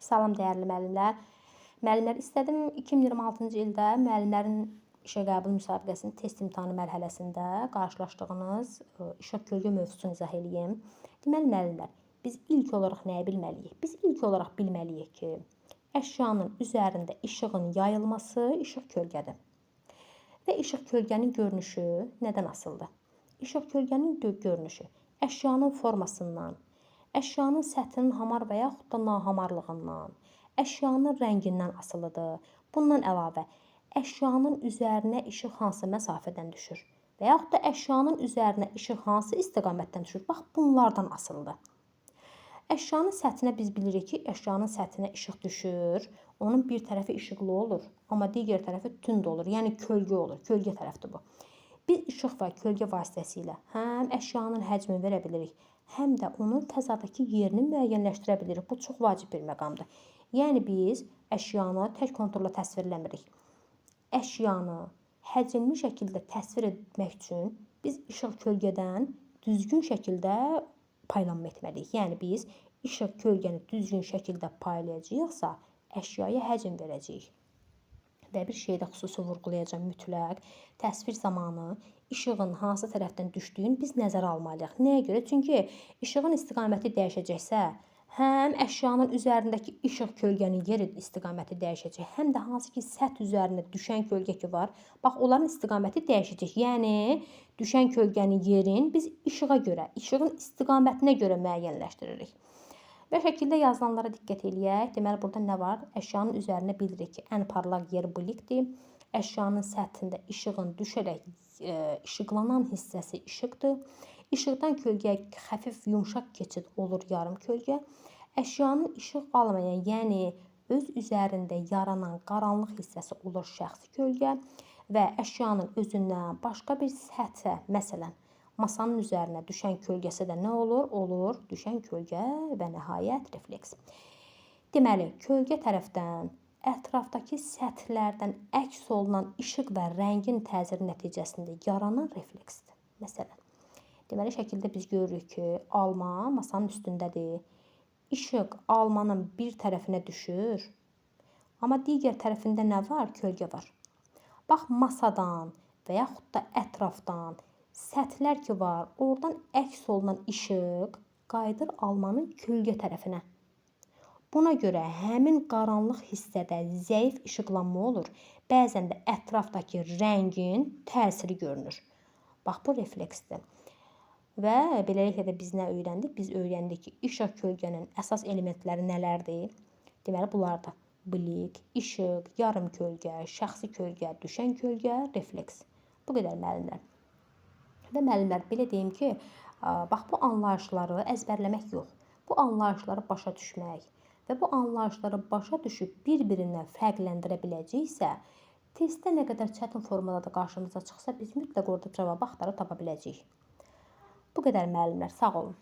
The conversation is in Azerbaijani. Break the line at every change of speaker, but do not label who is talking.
Salam dəyərli müəllimlər. Müəllimlər, istədim 2026-cı ildə müəllimlərin işə qəbul müsabiqəsinin test imtahanı mərhələsində qarşılaşdığınız işıq kölgə mövzusunu izah eləyim. Deməli müəllimlər, biz ilk olaraq nəyi bilməliyik? Biz ilk olaraq bilməliyik ki, əşyanın üzərində işığın yayılması işıq kölgədir. Və işıq kölgənin görünüşü nədən asılıdır? İşıq kölgənin görünüşü əşyanın formasından, əşyanın səthinin hamar və yaxud da nahamarlığından, əşyanın rəngindən asılıdır. Bundan əlavə, əşyanın üzərinə işıq hansı məsafədən düşür və yaxud da əşyanın üzərinə işıq hansı istiqamətdən düşür? Bax, bunlardan asılıdır. Əşyanın səthinə biz bilirik ki, əşyanın səthinə işıq düşür. Onun bir tərəfi işıqlı olur, amma digər tərəfi tünd olur. Yəni kölgə olur. Kölgə tərəfdir bu. Biz işıq və kölgə vasitəsilə həm əşyanın həcmini verə bilirik, həm də onun fəzadakı yerini müəyyənləşdirə bilirik. Bu çox vacib bir məqamdır. Yəni biz əşyanı tək konturla təsvirləmirik. Əşyanı həcmli şəkildə təsvir etmək üçün biz işıq kölgədən düzgün şəkildə paylanma etməliyik. Yəni biz işıq kölgəni düzgün şəkildə paylayacağıqsa, əşyaya həcm verəcəyik. Və bir şeyi də xüsusi vurğulayacağam mütləq. Təsvir zamanı işığın hansı tərəfdən düşdüyünü biz nəzərə almalıyıq. Nəyə görə? Çünki işığın istiqaməti dəyişəcəksə, həm əşyanın üzərindəki işıq kölgənin yeri istiqaməti dəyişəcək, həm də hansı ki səth üzərinə düşən kölgə ki var, bax onların istiqaməti dəyişəcək. Yəni düşən kölgənin yerini biz işığa görə, işığın istiqamətinə görə müəyyənləşdiririk. Və şəkildə yazılanlara diqqət eləyək. Deməli, burada nə var? Əşyanın üzərinə bilirik ki, ən parlaq yer blikdir. Əşyanın səthində işığın düşərək işıqlanan hissəsi işıqdır. İşıqdan kölgəyə xəfif yumşaq keçid olur yarım kölgə. Əşyanın işıq almayan, yəni öz üzərində yaranan qaranlıq hissəsi olur şəxsi kölgə və əşyanın özündən başqa bir səthə, məsələn, masanın üzərinə düşən kölgəsi də nə olur? Olur düşən kölgə və nəhayət refleks. Deməli, kölgə tərəfdən ətrafdakı səthlərdən əks olunan işıq və rəngin təsiri nəticəsində yaranan refleksdir. Məsələn, deməli şəkildə biz görürük ki, alma masanın üstündədir. İşıq almanın bir tərəfinə düşür, amma digər tərəfində nə var? Kölgə var. Bax, masadan və yaxud da ətrafdan səthlər ki var, oradan əks olunan işıq qayıdır almanın kölgə tərəfinə. Buna görə həmin qaranlıq hissədə zəif işıqlanma olur. Bəzən də ətrafdakı rəngin təsiri görünür. Bax, bu refleksdir. Və beləliklə də biz nə öyrəndik? Biz öyrəndik ki, işıq kölgənin əsas elementləri nələrdir? Deməli, bunlar da blik, işıq, yarım kölgə, şəxsi kölgə, düşən kölgə, refleks. Bu qədər müəllimlər. Və müəllimlər, belə deyim ki, bax bu anlayışları əzbərləmək yox. Bu anlayışları başa düşmək və bu anlayışları başa düşüb bir-birindən fərqləndirə biləcəksə, testdə nə qədər çətin formada da qarşımıza çıxsa, biz mütləq orada cavabı axtarıb tapa biləcəyik. Bu qədər müəllimlər, sağ olun.